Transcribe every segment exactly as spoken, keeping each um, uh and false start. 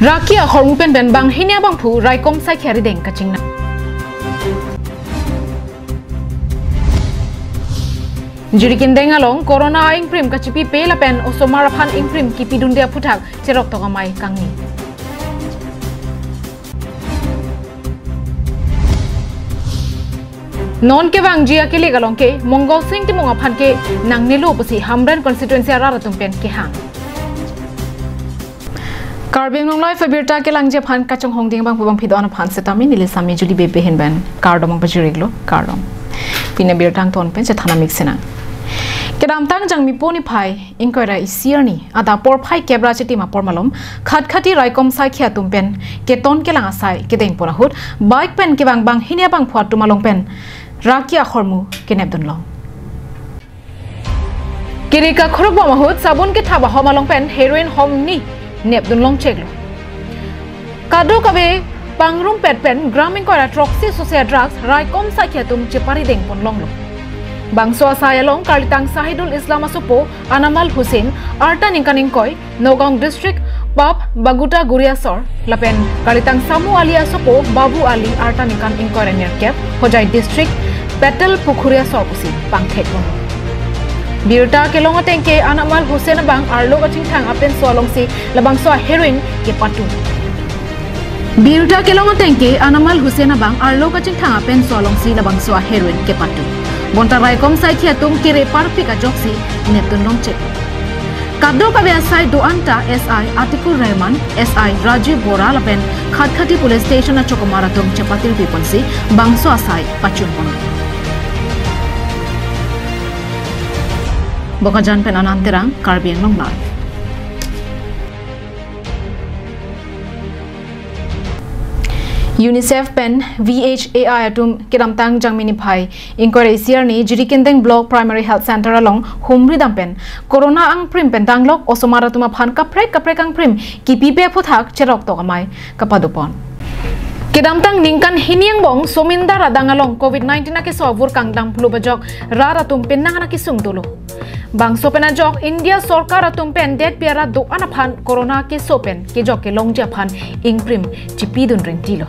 Raki ahormu pen pen banghini abangphu raikom saikhi arideng kachingnang. Jirikindeng along corona ingprim kachipipe lapen osomar aphan ingprim kipidunde aphuthak cheroktok amei kangni. Non kevangji akilik along ke Mongol Sing Timung aphan ke nangnelo pusi Hamren constituency arat atum pen kehang. Karbi Anglong Live abirta kelangji aphan kachonghong ding abangphu bangphi do-an aphan setame neli Sami Juli Bebe ahin pen kardom pajir-iklo, kardom. Pini abirta angton pen chethan amik sinang. Kedamtang Jangmi po niphai ingkoi ra isi arni adap porphai kep ra chitim apor malom Khatkhati raikom saikhi atum pen keton kelang asai kedengpon ahut bike pen kevang banghini abangphu atum along pen raki ahormu kenepdunlong. Kiri kakhuruk bom ahut sabun kethap ahom along pen heroin hom ni nepdunlong cheklo. Kadokave pangrumpet pen gram ingkoi ra throksi sose drugs raikom saikhi atum cheparidengponlonglo. Bangso asai along karlitang Sahidul Islam asopo Anamal Hussain, arta ningkan ingkoi, Nagaon District, Pap Baguta Guri asor, lapen karlitang Samu Ali asopo Babu Ali, arta ningkan ingkoi ra nerkep, Hojai District, Petel Pukhuri asor pusi pangthekpon. Birta kelong ateng ke Anamal Hussain abang arlo kachingthang apenso alongsi labangso a-heroin kepatu. Birta kelong ateng ke Anamal Hussain abang arlo kachingthang apenso alongsi labangso a-heroin kepatu. Bonta raikom saikhi atum kere parpik ajoksi nepdunlong chek. Kadokave asai do-an ta S I Atikur Rahman, S I Rajiv Bora lapen Khatkhati Police Station achokomar atum chepatirpiponsi bangso asai pachunpon. Bokajan pen Anand Terang, Karbi Anglong Live. UNICEF pen V H A I atum kedamtang Jangmi niphai ingkoi ra isi arni Jirikindeng Block Primary Health Center along humri dam pen corona angprim pen danglok osomar atum aphan kaprek kaprek angprim kipipe aphuthak cheroktok amei kapadopon. Kedamtang ningkan hini angbong Somindar adang along covid nineteen akeso avur kangdam phlu bajok rat atum penang ana kesung dolo. Bangso pen ajok India sorkar atum pen detpi arat do-an aphan corona keso pen kejok kelongji aphan ingprim chipidun ringtilo.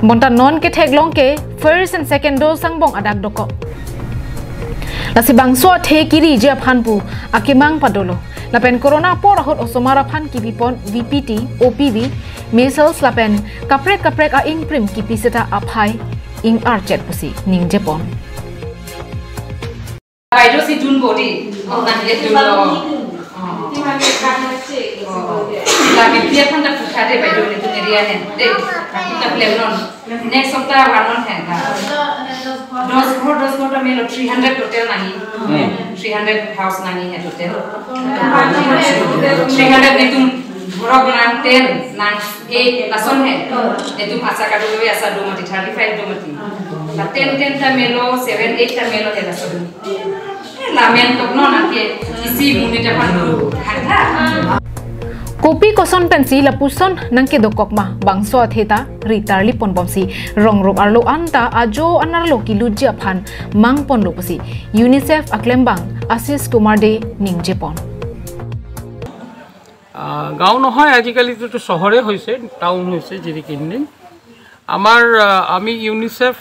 Bonta non ketheklong ke first and second dose angbong adak dokok. Lasi bangso athe kiriji aphan pu akemang padolo. Lapen corona apor ahut osomar aphan kipipon V P T, O P V, measles lapen kaprek kaprek a-ingprim kipi seta aphai ing-archet pusi ningjepon. বাইদেউ চিটুন বডি। অ, নাহিলে চিটুন ল। অ। অ। লাগে বিয়া এখন তাক উঠা দে বাইদেউ, এইটো এৰিয়া হে। দে, তাক প্লেন নন। নেক্সট সপ্তাহ বাৰ নন হে। দহ ঘৰ, দহ ঘৰ আমি লো, থ্ৰী হাণ্ড্ৰেড টোটেল নাহি। হুম। থ্ৰী হাণ্ড্ৰেড হাউচ নাহি হে টোটেল। থ্ৰী হাণ্ড্ৰেড নেটুম ঘৰ বনাম টেন, নাম এইট, লাচন হে। নেটুম আশা কাৰ্ড লৈ আশা দুমতি, থাৰ্টি ফাইভ দুমতি। টেন, টেন টা মেলো, ছেভেন, এইট টা মেলো হে Lachan. Lamen tok non ake isi munit aphan hangtha. Kopi koson pensi lapuson nangkedokok ma bangso athe ta ritarlipon bomsi rongrok arlo anta ajo an arlo kilutji aphan mangponlo pusi UNICEF aklembang Ashish Kumar De ningjepon. আহ, গাঁও নহয়, আজিকালিতো চহৰে হৈছে, টাউন হৈছে জিৰিকিন্দিং। আমাৰ, আহ, আমি ইউনিচেফ,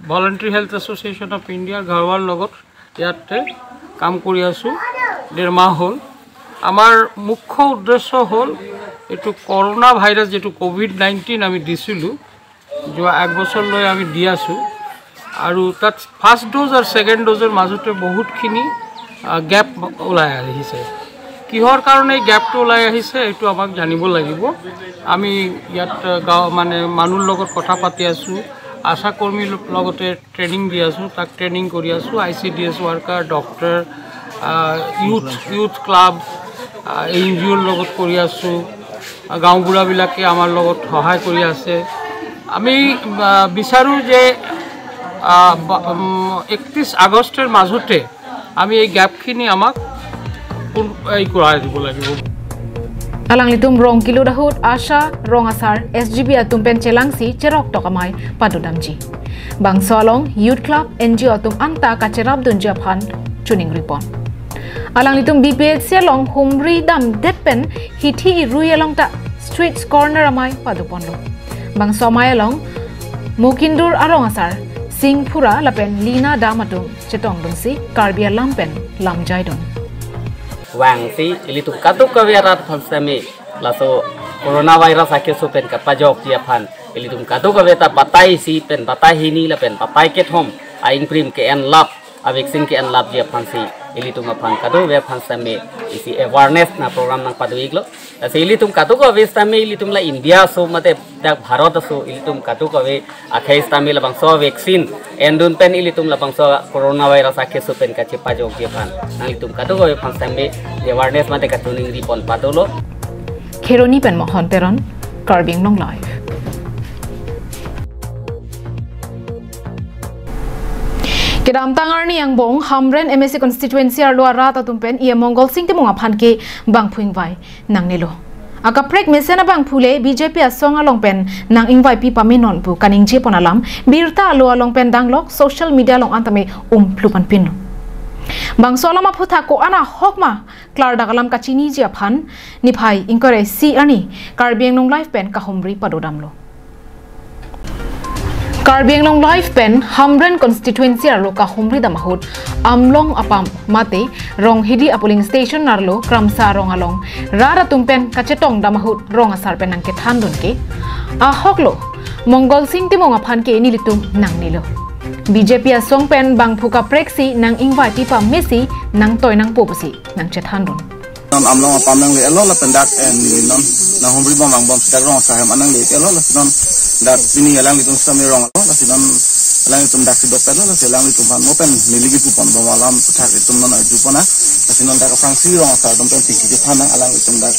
ভলেণ্টাৰী health association of ইণ্ডিয়াৰ ঘৰুৱাৰ লগত ইয়াতে কাম কৰি আছোঁ ডেৰ মাহ হ'ল। আমাৰ মুখ্য উদ্দেশ্য হ'ল এইটো কৰোণা ভাইৰাছ, যিটো ক'ভিড নাইণ্টিন আমি দিছিলোঁ, যোৱা এক বছৰলৈ আমি দি আছোঁ আৰু তাত ফাৰ্ষ্ট ড'জ আৰু ছেকেণ্ড ড'জৰ মাজতে বহুতখিনি, আ, গেপ ওলাই আহিছে। কিহৰ কাৰণে এই গেপটো ওলাই আহিছে, এইটো আমাক জানিব লাগিব। আমি ইয়াত, আ, গাঁও, মানে, মানুহৰ লগত কথা পাতি আছোঁ, আশা কৰ্মীৰ ল-, লগতে ট্ৰেইনিং দি আছোঁ, তাক ট্ৰেইনিং কৰি আছোঁ, I C D S worker, doctor, a, youth, youth club, a, N G অ'ৰ লগত কৰি আছোঁ। গাঁওবুঢ়াবিলাকে আমাৰ লগত সহায় কৰি আছে। আমি, আ, বিচাৰোঁ যে, আ, বা, উম, একত্ৰিছ আগষ্টৰ মাজতে আমি এই গেপখিনি আমাক পূৰ-, এই কৰাই দিব লাগিব। Alanglitum rong kilut ahut ASHA, rong asar, S G B atum pen chelangsi cheroktok amei padodamji. Bangso along Youth Club, N G O atum anta kacherapdunji aphan chuning ripon. Alanglitum B P H C along humri damdet pen hithi irui along ta Sweets Corner amei padoponlo. Bangso amei along Mokindur arong asar Singphura lapen Lina Dam atum chetongdunsi Karbi alam pen lamjaidun. Vangsi ilitum kadokave arat aphan sitame laso coronavirus akeso pen kapajokji aphan ilitum kadokave ta batai isi pen batai hini lapen batai kethom a-ingprim ke-enlap, a-vaccine ke-enlapji aphansi ilitum aphan kadokave aphan sitame isi awareness na program nangpado-iklo. Lasi ilitum kadokave sitame ilitum la India aso mate dak Bharat aso ilitum kadokave akhei sitame labangso vaccine endun pen ilitum labangso coronavirus akeso pen kachepajokji aphan nanglitum kadokave aphan sitame awareness mate kachiningri pon padolo. Kheroni pen Mohon Teron, Karbi Anglong Live. Kedamtang arni angbong Hamren M A C constituency arlo arat atum pen E M Mongalsing Timung aphan ke bangphu ingvai nangnelo. Akaprek mesen abangphu le B J P asong along pen nang-ingvaipi pamenon pu kaningje pon alam birta alo along pen danglok social media along an tame umphlu panpinlo. Bangso alam aphuthak ko-an ahok ma klardak alam kachiniji aphan niphai ingkoi ra isi arni Karbi Anglong Live pen kahumri padodamlo. Karbi Anglong Live pen Hamren constituency arlo kahumridam ahut Amlong apam mate Ronghidi a-polling station arlo Kramsa arong along rat atum pen kachetongdam ahut rong asar pen nangkethandun ke ahoklo, Mongalsing Timung aphan ke nelitum nangnelo. B J P asong pen bangphu kapreksi nang-ingvaipi pamesi nangtoi nangpo pusi nangchethandun. Non Amlong apam nangle-etlo lapen dak, em, non nanghumribom angbong dak rong asar hem an nangle-etlo, lasi non dak pini alanglitum sitame ronglo, lasi non alanglitum daksi dopetlo, lasi alanglitum aphan mo pen neli kipu ponbom alam aphuthak itum non arju pon-a, lasi non dak aphrangsi rong asar atum pen chingki chethan nang alanglitum dak,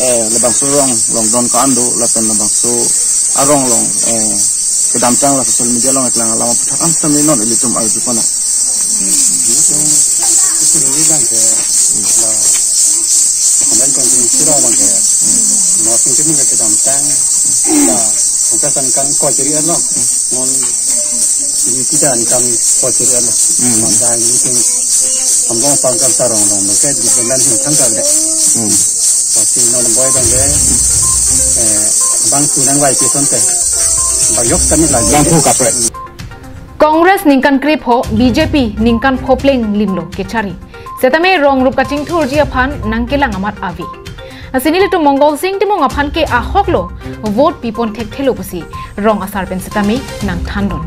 eh, labangso rong along don ko-an do lapen labangso arong along, eh, kedamtang la social media along eklang alam aphuthak an sitame non ilitum arju pon-a. Ilitum isi ini bang ke, la, Hamren constituency arlo bang ke, Mongalsing Timung ke kedamtang la, angka san kan ko chiri lo, non ini tidak kan ko chiri lo. Hmm. Maka ilitum Amlong apam Kramsa arong along ke development hin thang kar de. Hmm. Pasti non boi bang ke, eh, bangphu nangvaipi asonte, bang yok kami lagi. Bangphu kaprek. Congress ningkan krepho, B J P ningkan pho pleng limlo kechari. Setame rong rup kachingthurji aphan nangkelang amat ave. Lasi nelitum Mongalsing Timung aphan ke ahoklo, vote pipon thekthelo pusi rong asar pen setame nangthandun.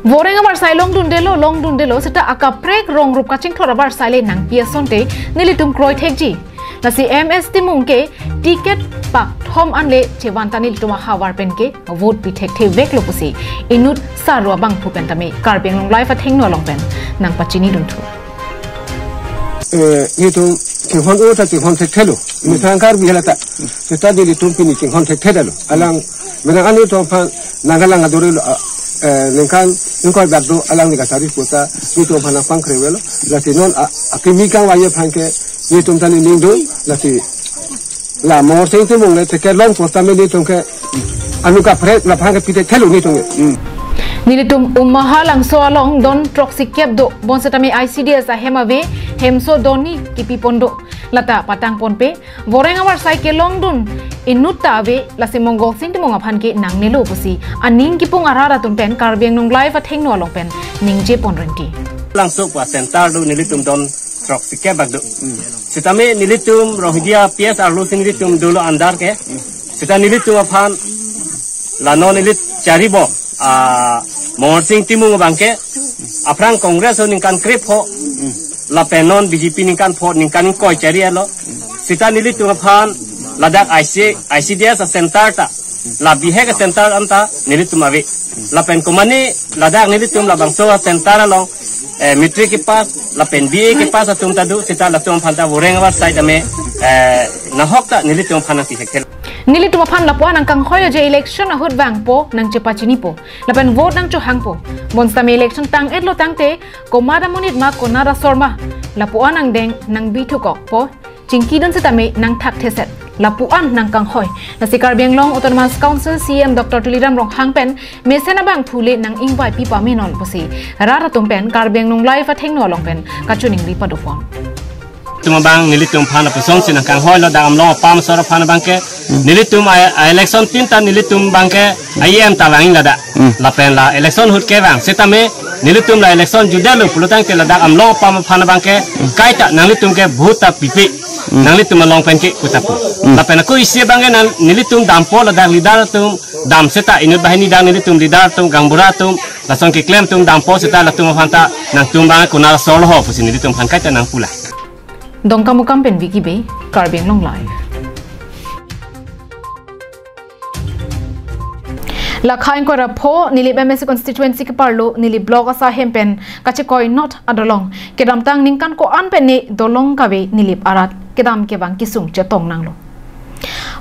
Voreng avarsai longdundelo, longdundelo, seta akaprek rong rup kachingthur avarsai le nangpi asonte nelitum kroi thekji. Lasi M S Timung ke ticket pakthom anle chevan ta nelitum ahavar pen ke vote pi thektheveklo pusi inut sarua bangphu pen tame Karbi Anglong Live athengno along pen nangpachinidunthu. Eh, nelitum chinghon-o ta chinghon thekthelo. Methang Karbi hala ta. Seta nelitum pini chinghon thekthedetlo. Alang menang anu atum aphan nangkalang adorelo, ah, eh, ningkan ingkoi bak do alangli kachari pu ta nelitum aphan nangpangkre-avelo. Lasi non, ah, akimi kangvai aphan ke nelitum ta ningdun, lasi la Mongalsing Timung le ticket long pu tame nelitum ke anu kaprek la aphan ke pi thekthelo nelitum ke. Hmm. Nelitum Ummaha Langso along don throksi kep do, bonsetame I C D S ahem ave, hemso doni kipi pon do. Lata patang ponpe, voreng avarsai kelongdun inut ta ave, lasi Mongalsing Timung aphan ke nangnelo pusi aning kipung arat atum pen Karbi Anglong Live athengno along pen ningje pon rengti. Langso pu a-center do, nelitum don throksi kep bak do. Hmm. Setame nelitum Ronghidi a-P S arlo si nelitum dolo andar ke. Seta nelitum aphan la non neli charibom, ah, Mongalsing Timung abang ke aphrang Congress ho ningkan krepho, lapen non B J P ningkan pho, ningkan ingkoi chari-etlo. Seta nelitum aphan ladak I C, I C D S a-center ta, la bihek a-center anta nelitum ave. Lapen komane ladak nelitum labangso a-center along, eh, matric kepass lapen B A kepass atum ta do, seta latum aphan ta voreng avarsai tame, eh, nahok ta nelitum aphan nangpi thekthelo. Nelitum aphan lapu-an nangkanghoi je election ahut vangpo, nangchepachinipo, lapen vote nangchohangpo. Bonsetame election tang-etlo tangte, komat amonit ma konat asor ma, lapu-an nangdeng nangbithukokpo, chingkidun setame nangthaktheset, lapu-an nangkanghoi. Lasi Karbi Anglong Autonomous Council C E M Doctor Tuliram Ronghang pen mesen abangphu le nang-ingvaipi pamenon pusi rat atum pen Karbi Anglong Live athengno along pen kachiningri padopon. Tum abang nelitum aphan apusonsi nangkanghoi lo, dak Amlong apam asor aphan abangke. Hmm. Nelitum a, a election tin ta nelitum abangke a E M ta vang ladak. Hmm. Lapen la election ahut kevang setame nelitum la election jutdetlo pulotangte ladak Amlong apam aphan abangke, hmm, kaita nanglitum ke vote ta pipe. Hmm. Nanglitum along penke pu ta pu. Hmm. Lapen ako isi abangke nang nelitum dampo, ladak leader atum dam seta inut banghini dak nelitum leader atum, gaonbura atum, lason keklem atum dampo seta latum aphan ta nangtum abang konat asor lo ho pusi nelitum aphan kaita nangpu la. Dongkamukam pen Vicky Bey, Karbi Anglong Live. Lakha ingkoi ra pho Nilip M A C constituency keparlo Nilip block asai ahem pen kachekoi not adolong kedamtang ningkan ko-an pen ne dolong kave Nilip arat kedam kevang kesung chetong nanglo.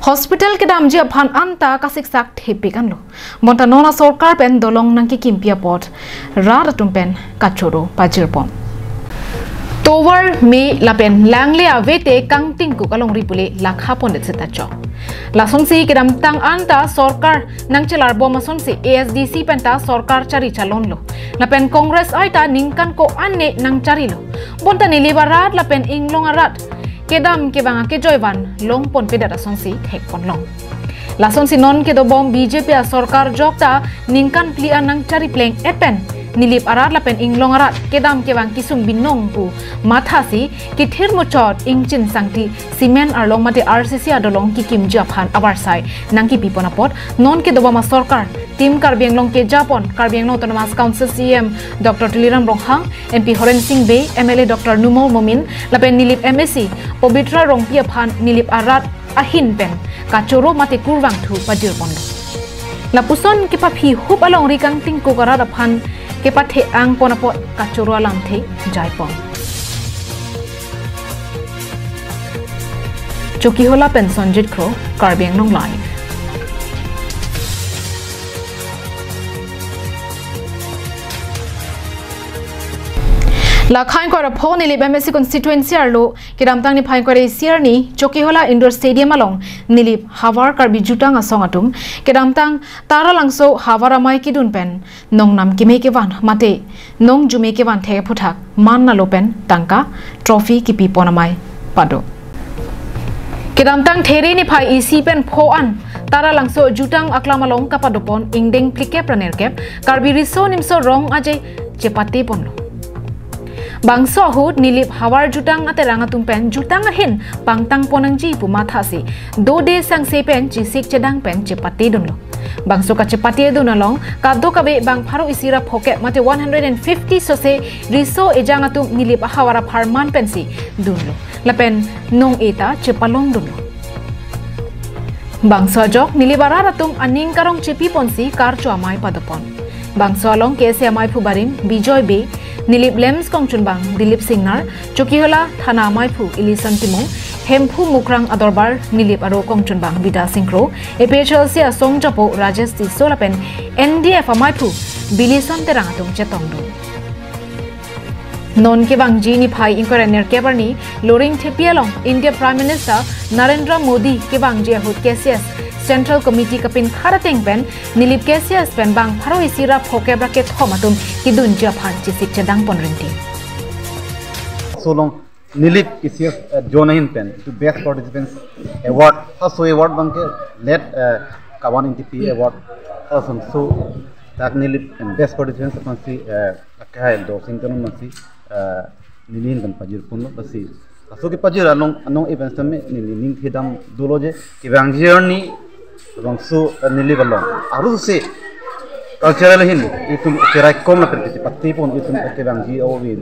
Hospital kedamji aphan anta kasiksak thepik anlo. Bonta non asorkar pen dolong nangkekimpi apot rat atum pen kachoro pajirpon. Tovar me lapen langle avete kangtingkuk alongri pule lakha pondet seta chok. Lasonsi kedamtang anta sorkar nangchelarbom asonsi A S D C penta sorkar chari chalonlo. Lapen Congress aita ningkan ko-an ne nangcharilo. Bonta Nilip arat lapen inglong arat kedam kevang akejoivan longponpedet asonsi thekponlong. Lasonsi non kedobom B J P asorkar jokta ningkan phli an nangchari pleng-et pen Nilip arat lapen inglong arat kedam kevang kesung binong pu mathasi kethir muchot ingchin sangti cement arlong mate R C C adolong kekimji aphan avarsai nangkepipon apot non kedobom asorkar Team Karbi Anglong kejapon Karbi Anglong Autonomous Council C E M Doctor Tuliram Ronghang, M P Horen Sing Bey, M L A Doctor Numal Momin, lapen Nilip M A C Pabitra Rongpi aphan Nilip arat ahin pen kachoro mate kurvangthu pajirponlo. Lapuson kepaphi hup alongri kangtingkuk arat aphan kepathe-angpon apot kachoro alamthe jaipon. Chokihola pen Sonjit Kro, Karbi Anglong Live. Lakha ingkoi ra pho Nilip M A C constituency arlo kedamtang niphai ingkoi ra isi arni Chokihola Indoor Stadium along Nilip havar Karbi jutang asong atum kedamtang Taralangso havar amei kedun pen nongnam keme kevan mate nongjume kevan thek aphuthak man alo pen tangka trophy kepipon amei pado. Kedamtang There niphai isi pen pho an Taralangso jutang aklam along kapadopon ingdeng phlikep ra nerkep Karbi Riso Nimso Rong Aje chepateponlo. Bangso ahut Nilip havar jutang aterang atum pen jutang ahin pangtangpon nangji pu mathasi dode sangse pen chesik chedang pen chepatedunlo. Bangso kachepatedun along kadokave bang pharo isi ra phokep mate one hundred and fifty sose riso ejang atum Nilip ahavar apharman pensi dunlo. Lapen nong-e ta chepalongdunlo. Bangso ajok Nilip arat atum aning karong chepiponsi karcho amei padopon. Bangso along K S A amaiphu barim Bijoy Bey, Nilip LAMPS kongchunbang Dilip Singnar, Chokihola thana amaiphu Elison Timung, Hemphu Mukrang adorbar Nilip aro kongchunbang Bida Singkro, A P H L C asong jopo Rajesh Tisso lapen N D F amaiphu Bilison Terang atum chetongdun. Non kevangji niphai ingkoi ra nerkep arni Loringthepi along India Prime Minister Narendra Modi kevangji ahut K C S Central Committee kapinkhat ateng pen Nilip K C S pen bang pharo isi ra phokep ra kethom atum kedunji aphan chesik chedangpon rinti. Solong Nilip K C S, eh, zone ahin pen to best participants award, ha so award abangke let, eh, Kawan Ingtipi award, ha so dak Nilip pen best participants aphansi, eh, akai do sing tanu masi, eh, neli ahin pen pajirponlo basi. Aso kepajir anong, anong events tame neli ning thedam dolo je kevangji arni bangso, eh, Nilip along. Aruse cultural ahin itum keraikom lapen kachepatepon itum kevangji awin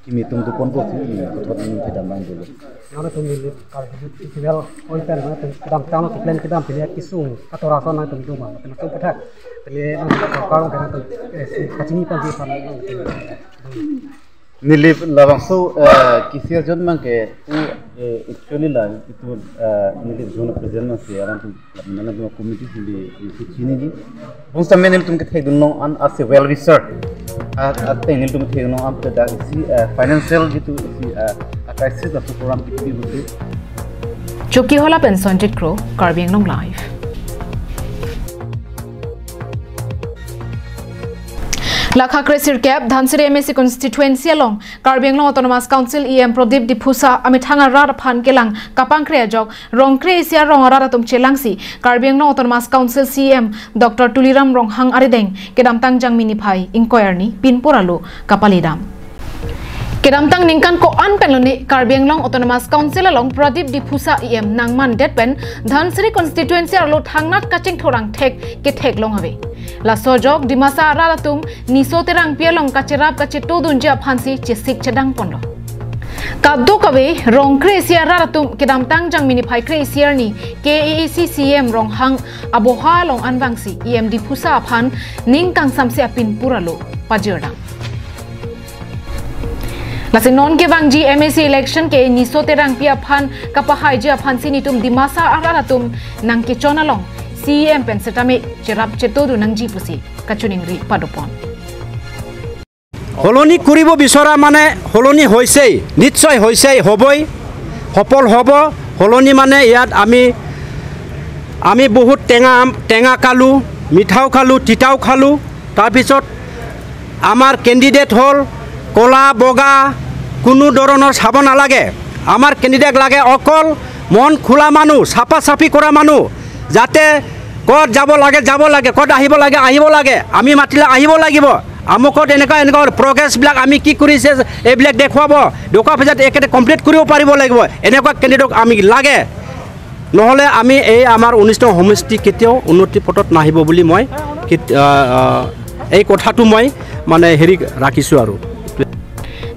kimi atum doponpo si neli puthot ning thedam abang dolo. Nangtum Nilip Karbi Festival oi pen nangtum kedamtang lo plan kedam pini kesung katora ason nangtum doma. Nangtum puthot pini nangtum sorkar nangtum, eh, si kachini panji pan nangtum. Nilip labangso, eh, K C S zone abangke, eh, actually la itum, eh, Nilip zone president nangsi alanglitum, alanglitum committee si di, di chiniji. Bangso amen nelitum kethekdun long an as a well wisher. A, ateng nelitum kethekdun long an dak isi, eh, financial jitu isi, eh, a crisis laso program kipi butu. Chokihola pen Sonjit Kro, Karbi Anglong Live. Lakha kre sirkep, Dhansiri M A C constituency along Karbi Anglong Autonomous Council E M Pradip Diphusa amethang arat aphan kelang kapangkre ajok Rongkre isi arong arat atum chelangsi Karbi Anglong Autonomous Council C E M Doctor Tuliram Ronghang arideng kedamtang Jangmi niphai ingkoi arni pinpur alo kapalidam. Kedamtang ningkan ko-an pen lone Karbi Anglong Autonomous Council along Pradip Diphusa E M nangmandet pen Dhansiri constituency arlo thangnat kachingthur angthek kethek long ave. Laso ajok Dimasa arat atum Niso Terangpi along kacherap kachetodunji aphansi chesik chedang ponlo. Kadokave Rongkre isi arat atum kedamtang Jangmi niphai kre isi arni K A A C C E M Ronghang aboha along anvangsi E M Diphusa aphan ning kangsamse apinpur alo pajirdam. Lasi non kevangji M A C election ke Niso Terangpi aphan kapahaiji aphansi nitum Dimasa arat atum nangkechon along C E M pen setame cherap chetodun nangji pusi kachiningri padopon. সলনি কৰিব বিচৰা মানে সলনি হৈছেই, নিশ্চয় হৈছেই, হ'বই, সফল হ'ব। সলনি মানে ইয়াত আমি, আমি বহুত টেঙা, টেঙা খালোঁ, মিঠাও খালোঁ, তিতাও খালোঁ। তাৰপিছত আমাৰ কেণ্ডিডেট হ'ল ক'লা, বগা, কোনো ধৰণৰ চাব নালাগে। আমাৰ কেণ্ডিডেট লাগে অকল মন খোলা মানুহ, চাফা চাফি কৰা মানুহ, যাতে ক'ত যাব লাগে, যাব লাগে, ক'ত আহিব লাগে, আহিব লাগে। আমি মাতিলে আহিব লাগিব। আমুকত এনেকুৱা, এনেকুৱা প্ৰগ্ৰেছবিলাক আমি কি কৰিছে, এইবিলাক দেখুৱাব। দেখুওৱাৰ পিছত একেবাৰে কমপ্লিট কৰিব পাৰিব লাগিব। এনেকুৱা কেণ্ডিডেট আমি লাগে। নহ'লে আমি এই আমাৰ ঊনৈশ নং সমষ্টি কেতিয়াও উন্নতি পথত নাহিব বুলি মই কেত-, আ, আ, এই কথাটো মই মানে হেৰি ৰাখিছোঁ আৰু।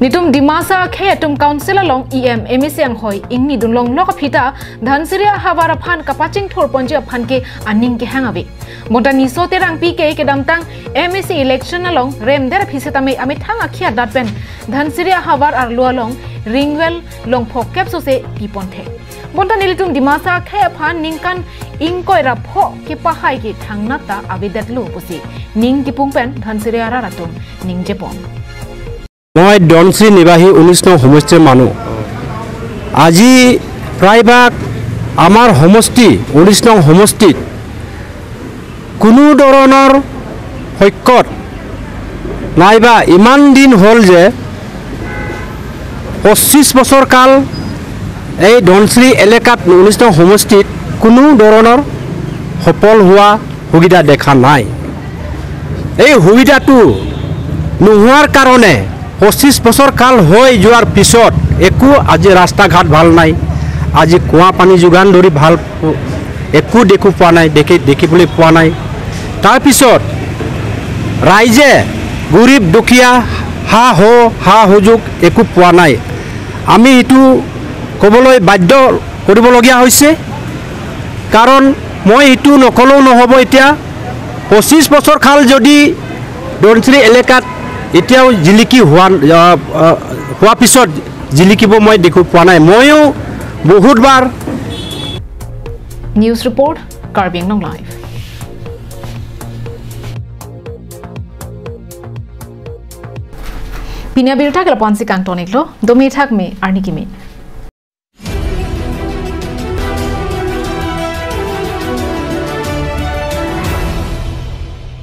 Nitum Dimasa akhei atum council along E M, M A C anghoi ingni dunlong lok aphi ta Dhansiri ahavar aphan kapachingthur ponji aphan ke aning kehang ave. Bonta Niso Terangpi ke kedamtang M A C election along remdet aphi setame amethang akhei adat pen Dhansiri ahavar arlo along ring well longphok kep sose pi ponthek. Bonta nelitum Dimasa akhei aphan ningkan ingkoi ra pho kepahai ke thangnat ta avedetlo pusi ning kipung pen Dhansiri arat atum ningje pon. মই ধনশিৰি নিবাসী ঊনৈশ নং সমষ্টিৰ মানুহ। আজি প্ৰায়ভাগ আমাৰ সমষ্টি, ঊনৈশ নং সমষ্টিত কোনো ধৰণৰ সৈকত নাইবা ইমান দিন হ'ল যে পঁচিছ বছৰ কাল এই ধনশিৰি এলেকাত ঊনৈশ নং সমষ্টিত কোনো ধৰণৰ সফল হোৱা সুবিধা দেখা নাই। এই সুবিধাটো নোহোৱাৰ কাৰণে পঁচিছ বছৰ কাল হৈ যোৱাৰ পিছত একো আজি ৰাস্তা ঘাট ভাল নাই, আজি কুঁৱা পানী যোগান ধৰি ভাল প-, একো দেখো পোৱা নাই, দেখি, দেখিবলৈ পোৱা নাই। তাৰপিছত ৰাইজে গৰীব দুখীয়া সা-, সা সুযোগ একো পোৱা নাই। আমি এইটো ক'বলৈ বাধ্য কৰিবলগীয়া হৈছে, কাৰণ মই এইটো নক'লেও নহ'ব। এতিয়া পঁচিছ বছৰ কাল যদি ধনশিৰি এলেকাত এতিয়াও জিলিকি হোৱা, আহ, আহ, হোৱা পিছত জিলিকিব মই দেখো পোৱা নাই। ময়ো বহুতবাৰ News report, Karbi Anglong Live. Pini abirta ke lapu-ansi kangton-iklo, dome thakme arni kimi.